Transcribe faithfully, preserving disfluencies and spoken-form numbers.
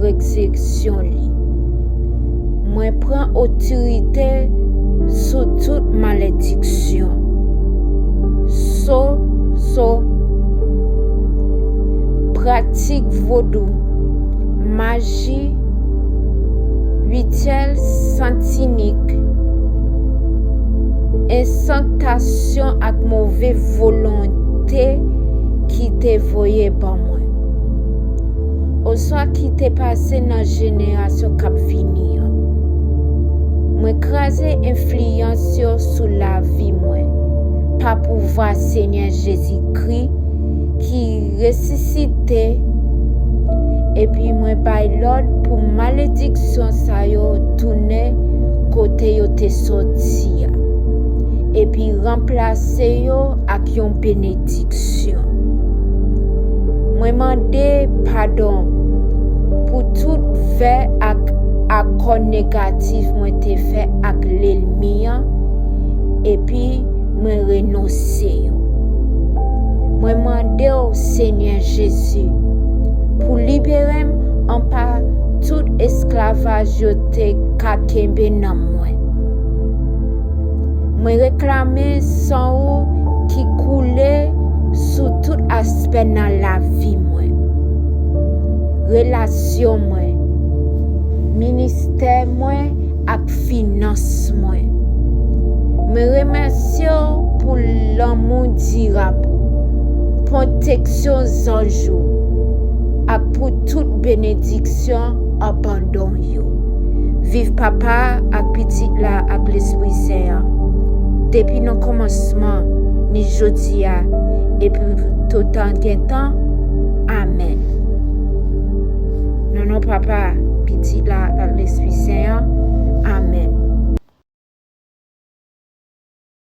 rezirèksyon li. Mwen pran otorite sou tout malediksyon. So, so, pratik vodou, maji, rityèl satanik, enkantasyon ak move volonte ki te voye ban mwen, oswa ki te pase nan jenerasyon k ap vini an. Mwen kraze enfliyans yo sou lavi mwen pa pouvwa Senyè Jezikri ki resisite, epi mwen bay lòd pou malediksyon sa yo tounen kote yo te soti a, epi ranplase yo ak yon benediksyon. Mwen mande padon pou tout vè ak akò negatif mwen te fè ak lènmi an, epi mwen renonse yo. Mwen mande w, Senyè Jezi, pou libere m anba tout esklavaj yo te ka kenbe nan mwen. Mwen reklame san ou ki koule sou tout aspè nan lavi mwen, relasyon mwen, ministè mwen ak finans mwen. Mwen remèsye w pou lanmou dirab ou, pwoteksyon zanj ou, ak pou tout benediksyon abondant yo. Viv Papa ak Pitit la ak Lespri Sen an, depi nan kòmansman, ni jodi a, epi toutan gen tan. Amèn. Nan non Papa, Pitit la ak Lespri Sen an. Amèn.